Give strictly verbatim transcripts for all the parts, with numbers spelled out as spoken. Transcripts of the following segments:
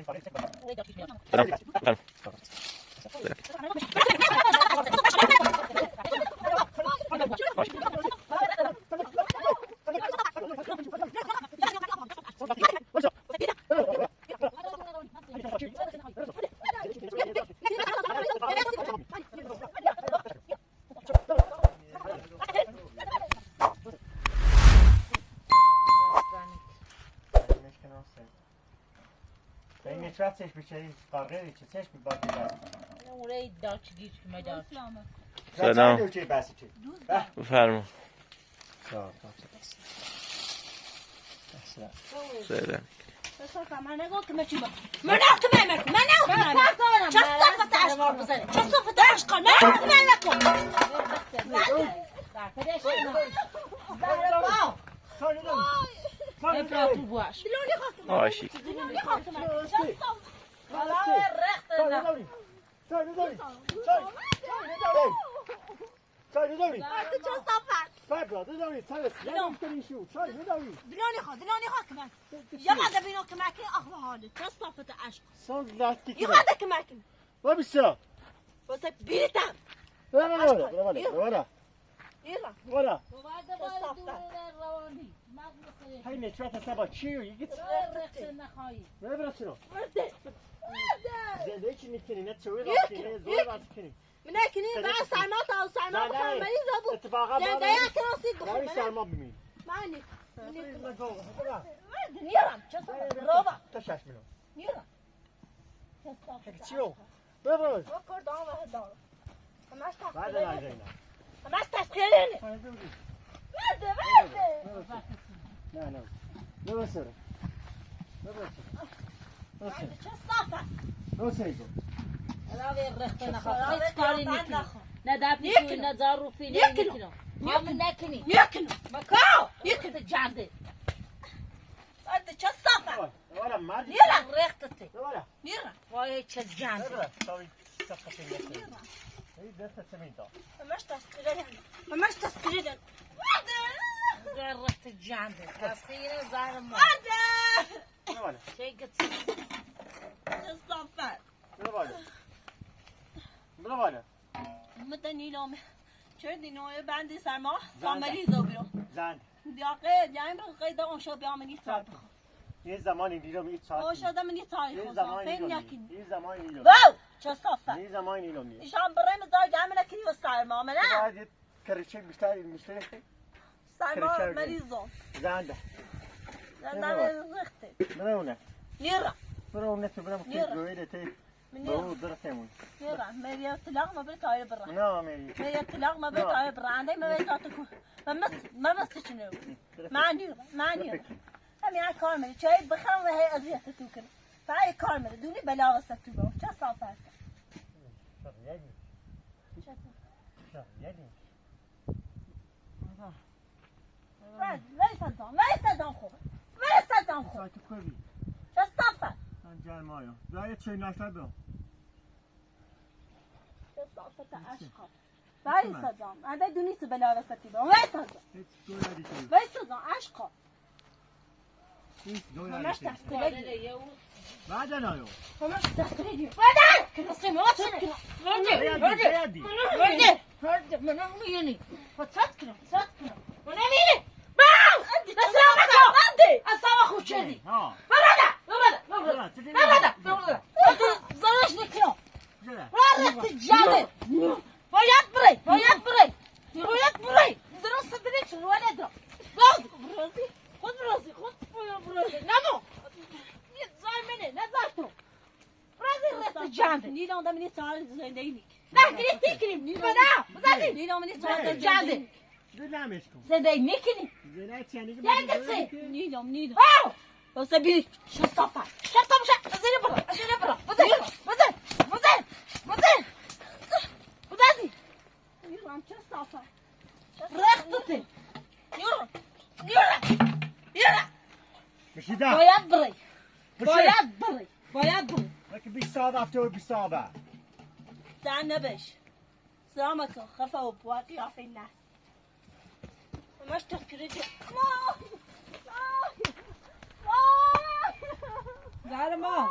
سلام. سلام. سلام. بفرما. سلام. آشی. Yürü. Vara. Vara. Vara. Vara. Vara. Vara. Vara. Vara. Hay, ne çuata saba çiyo, yigit. Vara. Vara. Vara. Zende için nikini, ne çuwa, nikini, nikini. Zor var nikini. Mine kini, ben sarma ta, sarma ta, meriz bu. Zende ya kini, sit bu. Sarma bimi. Mani. Vara. Vara. Roba. Taşaş mino. Vara. Çiyo. Bırak, bırak. Hadi lan Zeynep. Ama tezkere. Verdi, verdi. Ne, ne? Ne basıyor? Ne basıyor? Ne basıyor? Verdi, çok safa. Ne basıyor bu? Ala ver rıhtına. Hiç kari nikini. Ne dapı, ne zarufi, ne nikini. Ama nikini. Nikini. Bak. Nikini. Candı. Verdi, çok safa. Vara, vara, mardi. Nira. Rıhtı. Vara. Nira. Vay, çezgan. Vara, tabii, sakatın. Nira. İyi, deste semento. Mamaş taskıreden. Mamaş taskıreden. Vara. Rıhtı candı. Taskırı zarım. Vara. Vara. Şey gitsin. Safa. Vara. Vara. Mıda nilom. Çöre dinoye bende sarma. Zende. Kameri zobiro. Zende. Diake, yani bir kayda onşa bir ameni sarma. Ne zaman indirim hiç saat. Onşa da meni sarma. Ne zaman indirim? Ne zaman indirim? Wow! Çok safa. Ne zaman indirim? İşan bir mi zar gelmene kiri sarma, amena. Hadi, karışık müşteri, müşteri. Sarma merizo. Zende. Zende. Nira. Nira. Nira. Nira. Meriya tilak ma bel kare bra. Na, meriya. Meriya tilak ma bel kare bra. Ande meriya tatuku. Mamas, mamas tichinu. Mani, mani. Hem ya kar meri. Çay bıkam ve he aziyet tukin. Fay kar meri. Duni bela ve satuba. Çok safa. Vay, vay sacan, vay sacan xo. Vay sacan xo. Saati kovi. Çok safa. Sen gelme ya. Vay, şey, naşta bu. Çok safa ta aşka. Vay sacan. Ande duni se bela ve satuba. Vay sacan. Hiç doya dikey. Vay sacan, aşka. Mamaş taskıredi. Vada na yo. Mamaş taskıredi. Vada! Kırasın, mamaş taskıredi. Vada! Vada! Vada! Vada! Mana mı yeni? Vada, taskıra, taskıra. Mana mı yeni? Bau! Nasıl ama? Vada! Asama kuçeri. Ha. Vada! Vada! Vada! Vada! Vada! Zaraş ne kilo? Vada! Vada! Vada! Vayat bırak, vayat bırak. Vayat bırak. Zara sadre çırvane da. Gaz. Bırak. Kod bırak, kod bırak. Namo? Ne zay mene, ne zay to? Bırak, rıhtı candı. Nilom da mini çağır zendeynik. Na, kiri tikrim. Bana. Bırak. Nilom mini çağır zendeynik. Zendeynik kini. Zendeynik kini. Nilom, nilom. Wow. Você biri, çok safa. Çok safa, çok. Zeni bırak, zeni bırak. Vızır, vızır, vızır, vızır. Vızır. Yürü, çok safa. Bırak tutu. Yürü, yürü, yürü. Bir şey daha. Bayat bırak. Bir şey. Bayat bırak, bayat bırak. Bak bir sağa da atıyor, bir sağa da. Sen ne beş? Selamet ol, kafa o puati afenler. Maş taskırıcı. Vay! Vay! Zarma. Vay!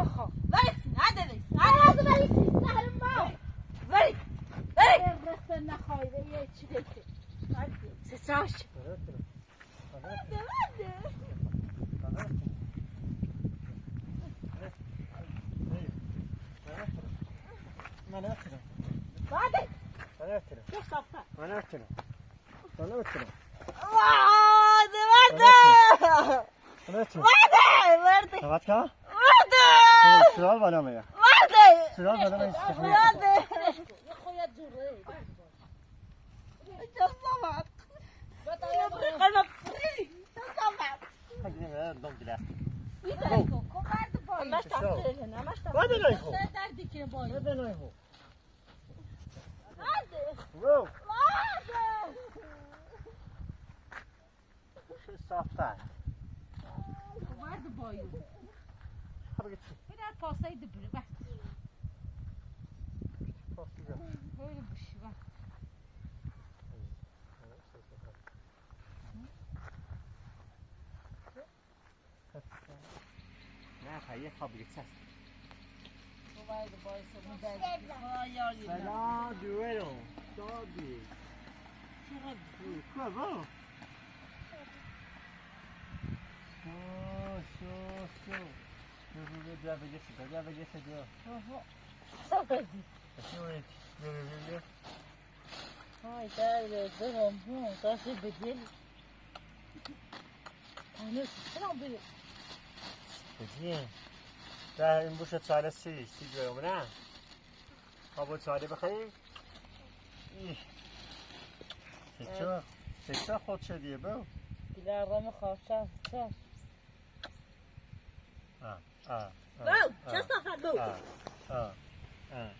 نخو. ولی، هده ولی. هده ولی، سرما. ولی، ولی. رسه نخو، یه چی بکه. سساش. هده، هده. من نمی‌تونم. هده. من نمی‌تونم. چه صفه؟ من نمی‌تونم. من نمی‌تونم. واه، ده ورده. من نمی‌تونم. ورده، ورده. نبات که؟ ورده. سرال بالا می‌آ. ورده. سرال بالا می‌آ. ورده. چه صفت؟ چه صفت؟ هگینه دونگله. ورده نایخو. ورده نایخو. ورده. وو. ورده. صاف‌تر. وارد بایو. خب، گیت. بیر ده پاسای ده بیر، بس. پاسای ده. بئله بیر شئی وار. نه، خیلی خوب، گیت. سلام، دویرو. دادی. چقدر؟ اوه، شو، شو، شو. بیا، بیا، بیا، بیا، بیا، بیا، بیا، بیا. آها. بیا، بیا، بیا، بیا. آی، دای، دای، دای، دای، دای، دای. آنه، سلام، بیا. بیا. دا این بوشه چاره سی، سی گرم، نه؟ آب و چاره بخری؟ ایه. چه چا؟ چه چا خود چه دیه بو؟ دیلارم خواچه، چه؟ آه، آه، آه، بو، آه، چه صفت بو؟ آه، آه، آه،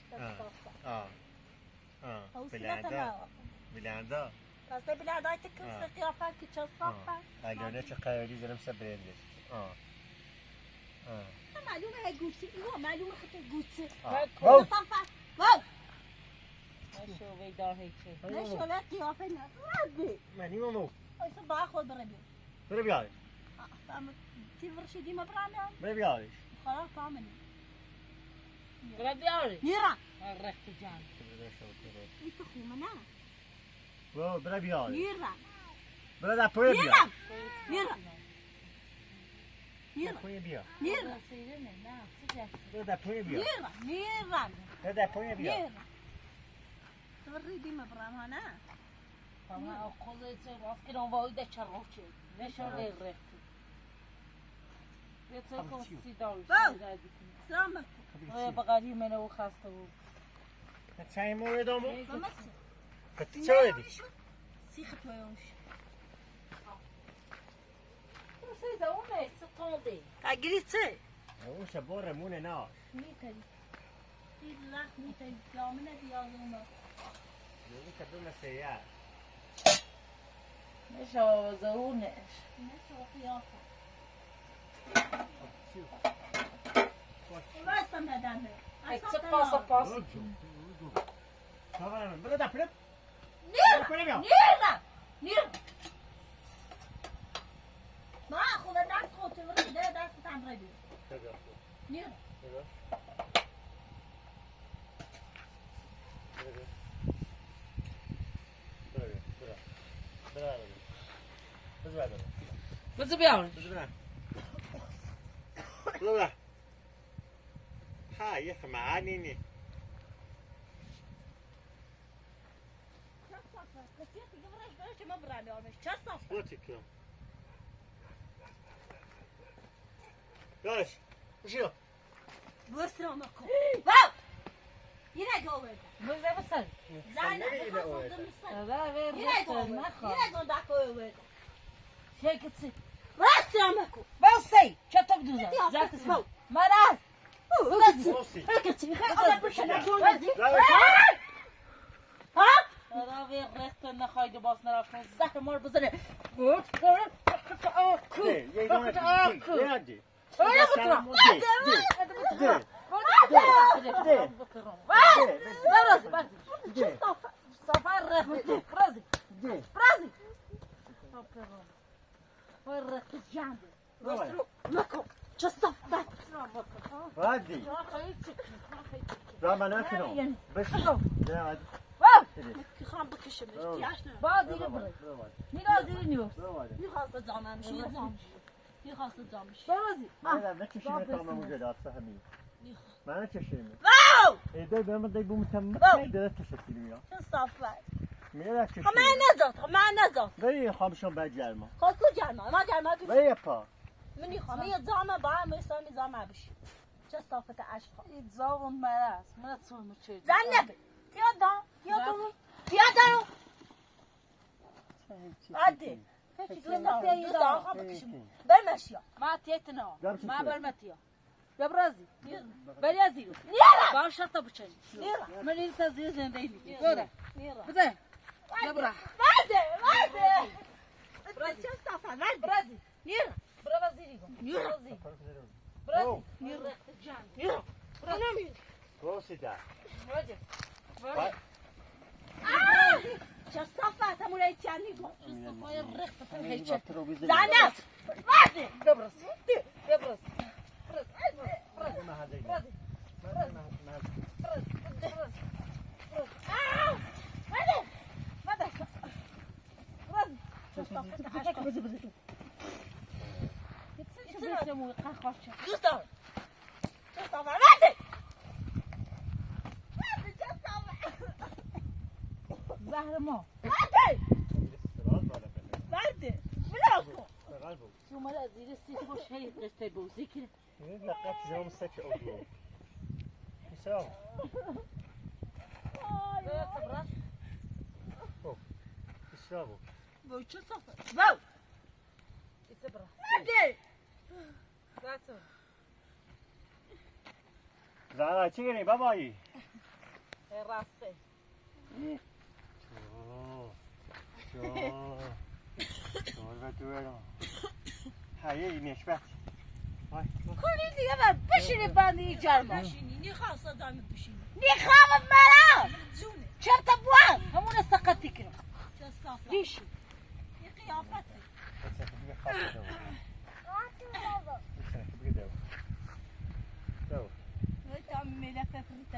چه صفت؟ آه، آه. آه، حوصله بیلنده. تمام. بیلنده. تازه بیلنده آیتی کی، آه. قیافه کی چه صفت؟ آه. الانه چه قیافه زنم سه برنده. آه. آه. معلومه هی گوتی، ایوا معلومه خطی گوتی. آه. چه صفت؟ وو. نشو وی دار هیچی. نشو وی قیافه نه. ربی. منی مامو. ایسا با خود بربی. بربی آلی. آه، تمام. تی ورشی دیما برامه. بربی آلی. خلاص، فهمني. برا بیاری. نیرا. آره، رخت جان. ای تو خو منه. برو، برا بیاری. نیرا. برا دا پوی بیا. نیرا. نیرا. نیرا. دا پوی بیا. نیرا. برا دا پوی بیا. نیرا. نیرا. برا دا پوی بیا. نیرا. تو ری دیمه برا مانه. Tamam, o kozu etse, asker on vay de çarık çe. Ne şöyle rehti. Ve çok sida. Selam. Oya bagari mene o hasta o. Sen mi öyle mi? Mama. Kaçı öyle? Sixi toymuş. Você já o mês, se esconde. Ka giri tse. O se bore mune na. Ni tse. Illa ni tse. Ya mene ya zuma. Yo ni kaduna se ya. Ne şo zaune. Ne şo kıyafet. Ulan sen neden mi? Ay, çık pasa pasa. Tamam, burada da pırıp. Nira! Nira! Nira! Ma, xo da dast xo te vre, de dast tam re bi. Nira! Nira! Bırak, bırak. Bırak. Bırak. Bırak. Bırak. Bırak. Ha, yesma anini. Yavaş. Işığı. Vau! Yine gol verdi. Vur, vur, vur. Zaten yine gol verdi. Yine gol verdi. Yine gol verdi. Şey gitsin. Vur, sen bak. Vur, sen. Çatıp düzen. Zaten. Maraz. Olsun. Olsun. Ha? Ara ve rehten ne haydi basına raftan zahmar bızını. Öyle mi? Öyle mi? Safa rehmet. Brazi. Brazi. Vay, rehti candı. Vay. Lako, çasaf, bak. Hadi. Zaman akino. Beş. Ya, hadi. Vay. Ki xan bakışım, ihtiyaç ne? Bazı yeri bırak. Biraz yeri yok. Ni hasta canım, şey canım. Ni hasta canım. Bazı. Neden ne kişinin tamamı göre atsa hem iyi. Mana çeşimi. Wow! E, de, ben de bu mutamma. Wow! E, de teşekkür ya. Sen saflar. Mera çeşimi. Ama ne zat, ama ne zat. Ve hamşon be gelme. Kalkı gelme, ama gelme. Ve yapa. Mini xami zama ba, mı sami zama biş. Çe safete aşk. İ zavun meras, mına tsumu çe. Zan ne bi? Tiya da, tiya da, tiya da. Hadi. Peki, dur da, dur da, dur da. Berme şiya. Ma tietno. Ma berme tiya. Ya brazi. Beri aziro. Nira. Ba şarta buçay. Nira. Meni ta zir zendeyni. Nira. Bora. Nira. Bize. Ya bra. Hadi, hadi. Brazi. Çastafa, hadi. Brazi. Nira. Brazi. Nira. Brazi. Brazi. Nira. Nira. Brazi. Brazi da. Brazi. Ba- Aa! Çastafa, ta mulai tiani go. Çastafa, ya rehta ta hece. Zana! Hadi! Debras. Debras. Debras. Debras. Aa! Hadi! Hadi! Debras. Çastafa, ta hece. Gitsin şu beşe mu kahvaçı. Yusuf. Çastafa, hadi! Hadi, çastafa! Zahrıma. Hadi! Hadi! Bravo! Şu mala ziri sisi bu şey, işte bu zikir. Ne kadar canım sek oldu. Güzel. Ay, ay. Bravo. Güzel bu. Bu çastafa. Bravo! Hadi! Zaten. Zara, çi gere, babayî? E, raste. Ço. Ço. Ço, ve tu ero. Ha, ye, neşbet. Vay. Kuli diye ben, bişini ben yiyeceğim. Bişini, ni xasta canım bişini. Ni xava mera. Zune. Çöpte bu. Hamuna sakat fikrim. Çastafa. Dişi. Ne kıyafet. Sen bir kalk da. Sen bir de.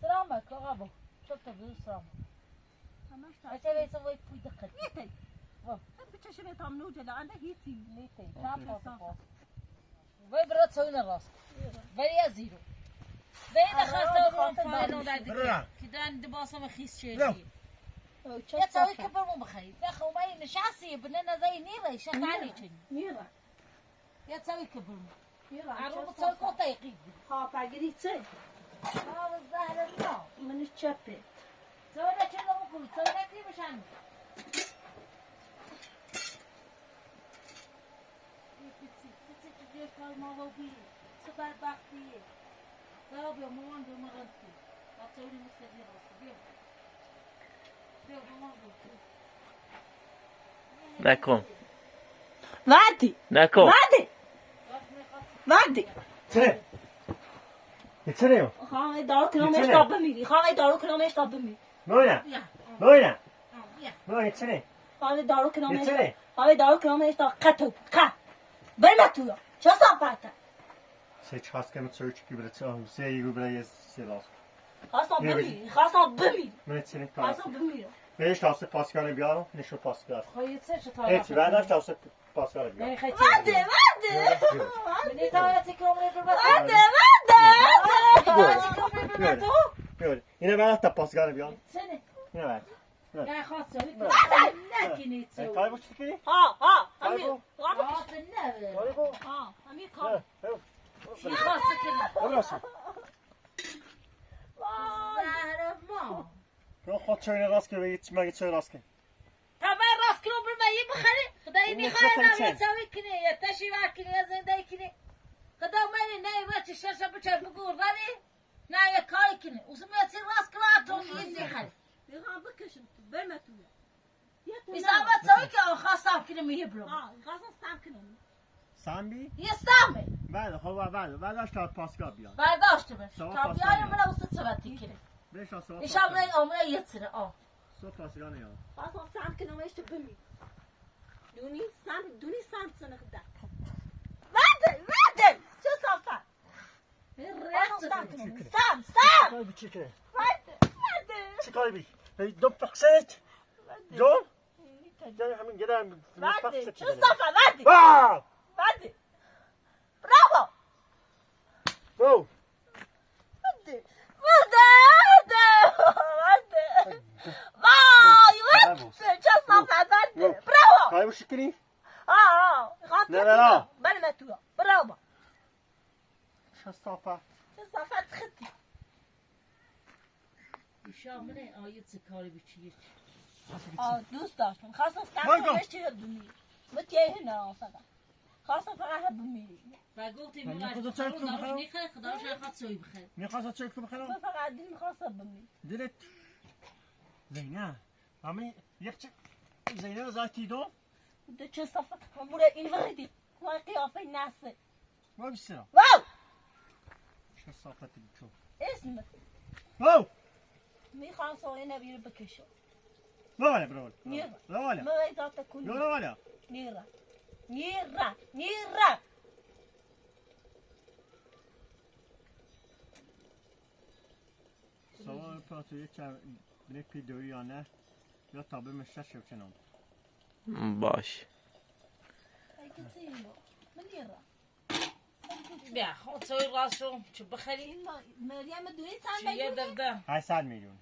Sırama, kığa bu. Çok da büyük sırama. Tamam, işte. Açar, sen vay puyda kıt. Nite. Bu. Sen bir çeşme tam ne ucala, anda hiç. Nite. Tamam, tamam. Vay, bırak, söyle rast. Vay, ya zero. Vay, da hasta olun, falan, o da dike. Bırak. Ki dan de basa mı his çeşi. Yok. Ya, tabii ki bu mu bakay. Ya, kavmay nişasi, bine nazay ne vay, şatani için. Niye vay? Ya tabii ki bu mu? Niye vay? Arı bu çok kota yıkıydı. Ha, pagiri çe. Ha, bu zahre no. Mını çöpe. Söyle, söyle, bu kuru, söyle, kim şan? D'accord. Vade. D'accord. Vade. Vade. Tsene. Tsene yo. Xanə daro kıno meşta bımi. Xanə daro kıno meşta bımi. Noyna. Noyna. Noyna tsene. Xanə daro kıno meşta. Tsene. Xanə daro kıno meşta. Kato. Ka. Bırmə tu ya. Çasa pata. Se çaskə mı çöy çıkı bıra çı. Se yığı bıra yes se las. Xasan bımi. Xasan bımi. Mı tsene ka. Xasan bımi. Beş tavse paskane biyaro. Ne şu paskar. Hayır, se şu tavse. Evet, ben de tavse Paskal abi. Vade, vade. Vade, vade, vade. Yine ben hatta Paskal abi ya. Yine ben. Kaybo çıktı ki? Ha, ha. Kaybo. Ha, sen ne? Kaybo. Ha, ami kaybo. Burası. Zahra ma. Yok, o çayına rastgele, yetişmeye çay rastgele. Tamam, rastgele bir ben yiyeyim, hadi. Kıda yiyeyim, hadi, ya çavi kine, ya taşı var kine, ya zendey kine. Kıda mene ne, ya çi şaşa bıçak bu gur, hadi. Ne ya kay kine. Usum ya çi rastgele atın, yiyeyim, hadi. Bir han bıkışım, verme tu. İsabet çavi ki, o xasam kine mi yibro. Ha, xasam sam kine. Sambi? Yesame. Vale, ho, vale, vale, vale, aşta Paskal biya. Vale, aşta be. Tamam, Paskal biya, biya. Bana usta çavat tikire. Beş asla. İnşallah, Paskal. Omre yetire, o. So Paskal ne ya? Paskal sam kino meşte bimi. Duni sam, duni sam sana kıda. Vade, vade. Şu safa. Paskal sam kino. Sam, sam. Vade, vade. Çıkar bir. Hey, don't fix it. Vade. Don't. Gel hemen, gel hemen. Vade, şu safa, vade. Aa! Vade. Bravo. Wow. Vade. Vade, vade, vade. Vay, vade. Şu safa, vade. Bravo. Kaybo şikini. Aa, aa. Ne ver ha? Ben me tu. Bravo. Şu safa. Şu safa tıkıt. İşamine ayıtsı kari bir çiğir. Aa, dost dostum, xasın sen konuşuyor bunu. Bu tiyehine alsana. Xasın sana hep bunu. Bak, o timi var. Ne kadar çok bu kadar? Ne kadar çok bu kadar? Ne kadar çok bu kadar? Bu kadar değil mi xasın bunu? Direkt. Zeyna. Ama yapacak. Zeyna zaten o. Bu da çok safa. Buraya invalidi. Vay, kıyafet nasıl? Vay, bir sıra. Wow! Şu safati bir çok. Esme. Wow! Mi xaso ene bir bakışo. Bıra, bıra, bıra. Nira. Bıra, bıra. Mı vey zate kuni. Bıra, bıra. Nira. Nira. Nira. Sava patu yeçe bine pi dövi yanı. Ya tabi meşe şevçenon. Baş. Ay, kıtı imo. Mı nira. Bia, o soy raso, çı bıxeli. Meryem duni san milyon. Çı ya derda. Hay san milyon.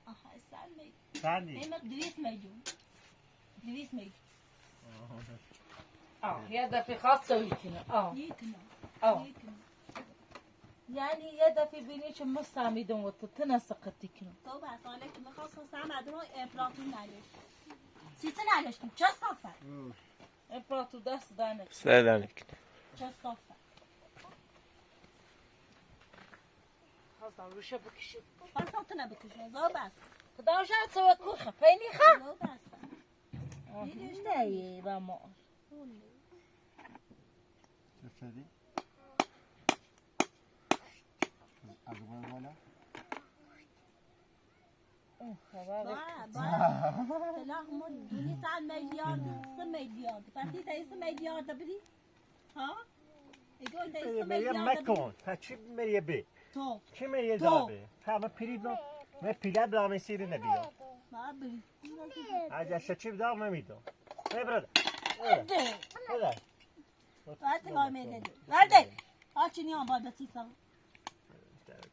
Aha, san milyon. San milyon. Ema dwis milyon. Dwis milyon. Ah, ya da pi xas soy kino. Ah. Nikino. Ah. Nikino. Yani ya da pi bini çı mı san milyon o tu tına sıkıntı kino. Toba, sana ki mı xas san milyon emplatun nale. Sitin nale, çı safa. Emplatun das dane. Selanik. Çı safa. Hazda ruşa bıkışı. Hazda tına bıkışı. Zobas. Kıda ruşa tsawa kurxa. Peyni xa. Zobas. Ne ye ba mo. Sesedi. Azıma wala. Ba, ba. Selam, duni san milyar, sı milyar. Pati de sı milyar da biri. Ha? Ego de sı milyar da biri. Meriye mekon. Ha, çi meriye bi? To. Çi meriye da bi? Ha, mı piri do. Mı pila bla mı siri ne bi ya? Ba biri. Ha, ya seçim da mı mi do? Ne burada? Hadi. Hadi. Hadi, var mı dedi? Hadi. Açın ya, baba, siz al. İşte öyle.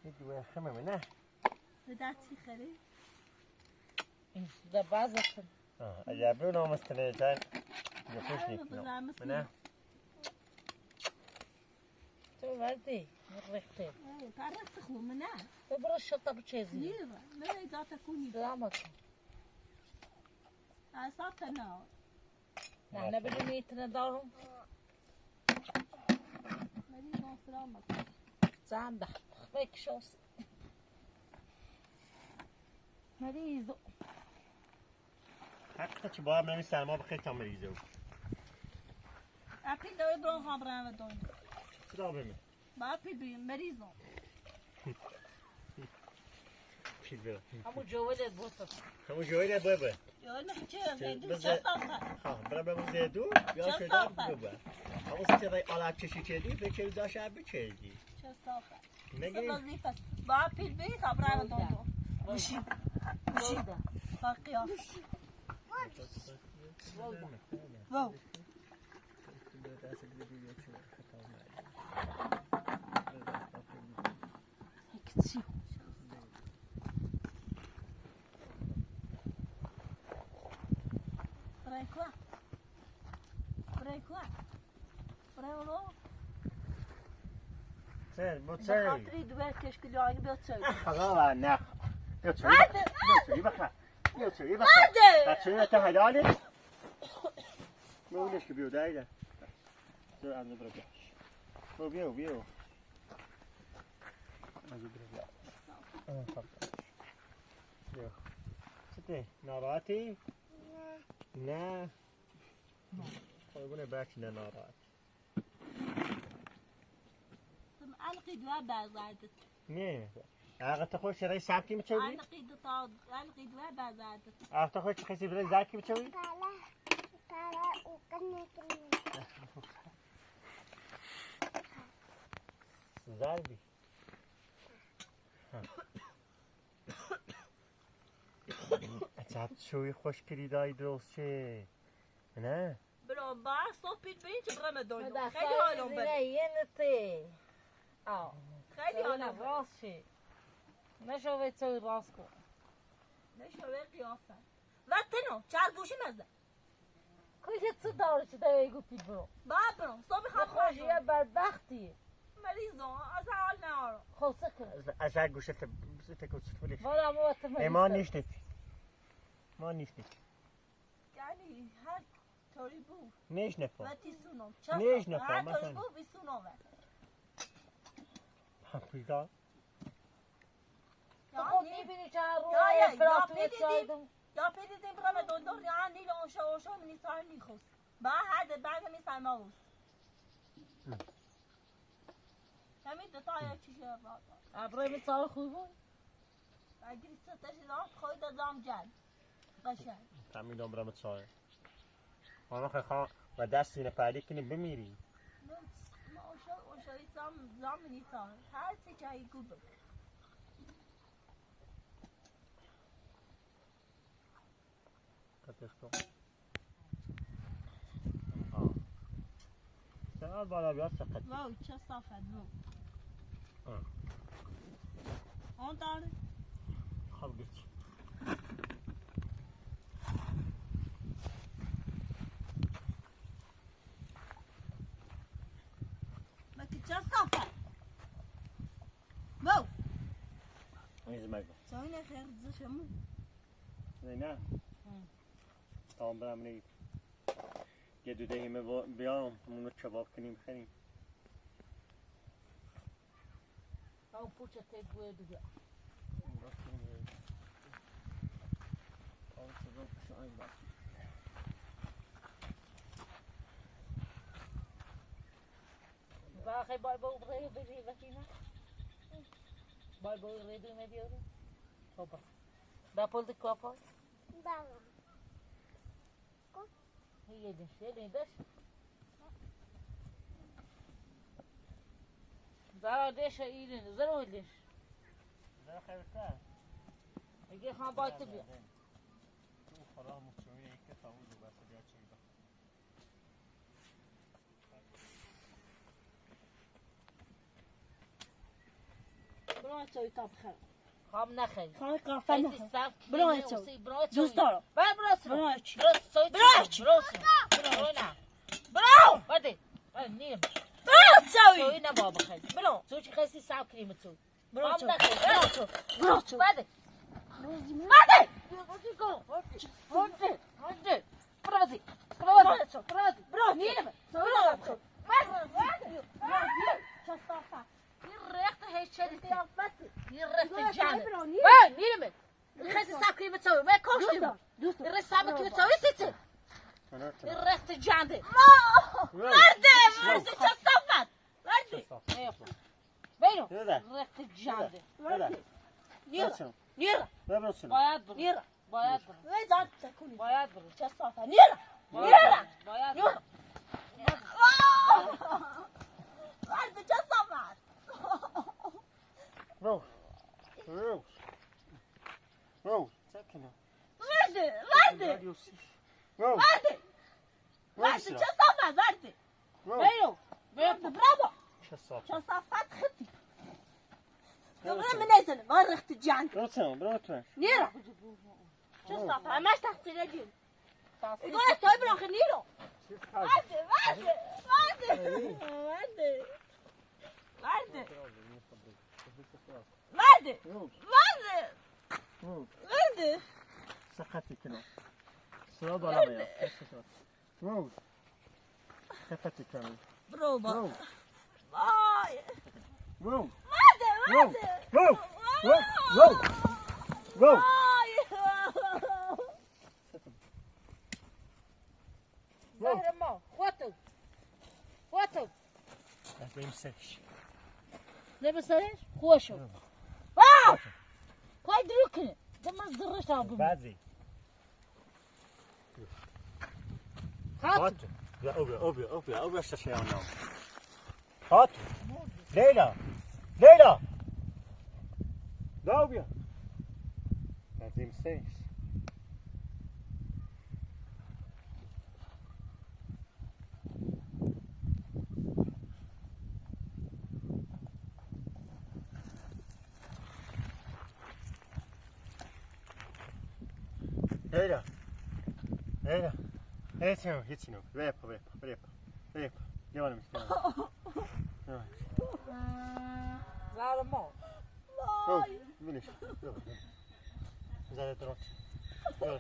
Hiç uğraşamam ne? Bir daha çıkarayım. Da bazı. Ha, ya bu ne olmaz tane can. Yok, hoş ne? Ne? To verdi. Rıhtı. Ay, para tıklı mı ne? To burası şata bu çezi. Ne var? Ne zaten kuni? Selamat. Ay, zaten ne? Nane bile niyetine dağılım. Merizo sırama. Zanda. Pek şos. Merizo. Hakikaten çı baba, mı sırama bıkı tam merizo. Apil de bron habran ve don. Sıra bemi. Ba pil bi, merizo. Pil bi. Amu jovele boto. Amu jovele boto. Jovele çı, çı, zedu, bize, çı safa. Ha, bıra bıra zedu. Ya çı şöyle safa. Bıra bıra. Amu size de ala çeşi çedi, ve çedi aşağı bir çedi. Çı safa. Ne gerek? Ba pil bi, kabra dondu. Bışı. Bışı. Bak ya. Wow. Bırakma. Bırakma. Bırakma. Sen, bu sen. Xatri duvar keşkülü gibi otur. Ah, Allah Allah, ne? Götür. Hadi. Götür, bak. Götür, bak. Hadi. Bak, şunu da helal et. Bu leş gibi o da öyle. Dur, anne bırak. Bu bir, bir. Anne bırak. Aha, tamam. Yok. Site, narati. Ne? Qoy, bu ne, bəlkə nə narahat. Əlqi duə bəzədi. Ne? Əğətə xoş şərai səmki mi çəvi? Əlqi duə, əlqi duə bəzədi. Əğətə xoş şərai səmki mi çəvi? Zərbi. Çat çuy xoş kiri day dost çe. Ne? Bro, ba, so pil pil çi bro me doydu. Xeyli alon ben. Yeni te. Aa. Xeyli alon ben. Raşi. Ne şove çoy rasko. Ne şove qiyafet. Ve teno, çar guşi mezde. Kuje tı daro çı da ego pil bro. Ba bro, so bir xat. Xoşi ya berbaxti. Merizo, az al ne aro. Xoşi kı. Az guşe te, te koç fili. Valla mo te merizo. Ema niştik. Ma niştik. Yani her türlü bu. Neş ne fa? Ve tisuno. Neş ne fa? Her türlü bu bir suno ve. Ha, pizza. Ya, ne bini çağırıyor? Ya, ya, ya, pili di, ya, pili di, bırak, ben dondor, ya, ni lo, oşo, oşo, ni çağır, ni xos. Ba, hadi, ben de mi sayma us. Hı. Kami ابراهیم چای خوبه؟ اگه ستش دام، خود دام جان. قشنگ. تعمید دام برم چای. آقا خان، و دست اینه پری کنی بمیری. نه، ما اوشا، اوشا زام، زام نیتان. هر چی چای گوبه. کتش کن. آه. سن آل بالا بیار سقط. واو، چه صافه، واو. آه. اون داره. خب، گیت. مگه چه صافه؟ واو. اینجا مگه. ساینه خیر زشمو. نه، نه. هم. تمام، برم نی. یه دو دهی می با-، بیام، اونو کباب کنیم، بخوریم. او پوچه تی گوی دو بیا. باخه بای بای بای بای بای بای. بای بای ری دو می بیارو. خب. دا پول دی کپا. دا. یه دش، یه دش. زارا دش، ایرین، زارا دش. زارا خیلی کار. اگه خان باید تو بیا. تو خدا مطمئنه که تموم دو بس بیا چی بخ. برو چای تا بخور. خام نخوری. خام قهوه نخور. برو چای. دوست دارم. برو، برو چای. برو چای. برو چای. برو چای. برو نه. برو. برده. برو نیم. برو چای. چای نه بابا خیلی. برو. چای چی خستی صاف کریم چای. برو چای. برو چای. برو چای. برده. برده. برده. برده. برو بازی. برو بازی. برو بازی. برو نیم. برو چای. برده. برده. برده. چه صافه. این رخت هیچ چیزی. این رخت جانه. وای، نیرم. خستی صاف کریم چای. من کشتیم. دوست دارم. این رخت صاف کریم چای سیتی. این رخت جانه. مرده، مرده، چه صافت. مرده. بیرو. رخت جانه. مرده. نیرم. نیرم. باید برو. نیرم. باید برو. وای، زاد تکونی. باید برو. چه صافه. نیرم. باید برو. نیرم. باید برو. نیرم. وای. وای، چه صافه. رو. رو. رو. ساکت. ورده، ورده. رو. ورده. ورده، چه صافه، ورده. برو، برو. برو، برو. چه صافه. چه صافه ختی. برو، برو، برو. من نزنم، من رخت جان. برو، برو، برو. نیرم. چه صافه، همش تقصیر دیم. تقصیر. ایگو تو برو، خیلی نیرو. ورده، ورده، ورده. ورده. ورده. ورده. ورده. سقطی کنم. سرا بالا میاد. واو. کپتی کنم. برو با. واو. وای. واو. ورده، واو. ورده. واو. واو. واو. واو. وای. واو. زهر ما. خوتو. خوتو. از بیم سرش. نبی سرش؟ خوشو. واو. پای درو کنه. دم زرش آبو. بعضی. خاتو. خاتو. بیا، او بیا، او بیا، او بیا، او بیا، شاشه آنام. خاتو. لیلا. لیلا. دا او بیا. لازم سیس. Eira. Eira. Esse não, esse não. Vepa, vepa, vepa. Vepa. Devam et. Devam et. Zarmo. Vay. Viniš. Zare trot. Vay.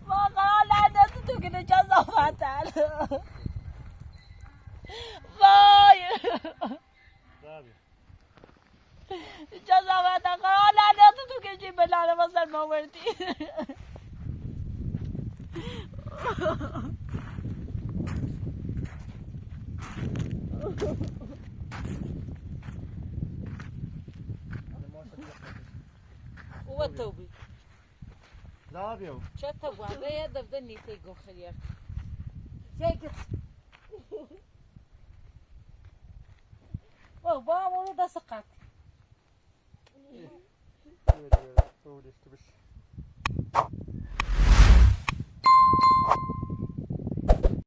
Vay, lanet olsun, ne cezavaten. Vay. Cezavaten, lanet olsun, ne cezavaten. Uwa tobı. Zabio. Çata wa be ya da da ni te go xeliya. Çekit. O, ba mo da sakat. Evet, evet. Doğru işte biz.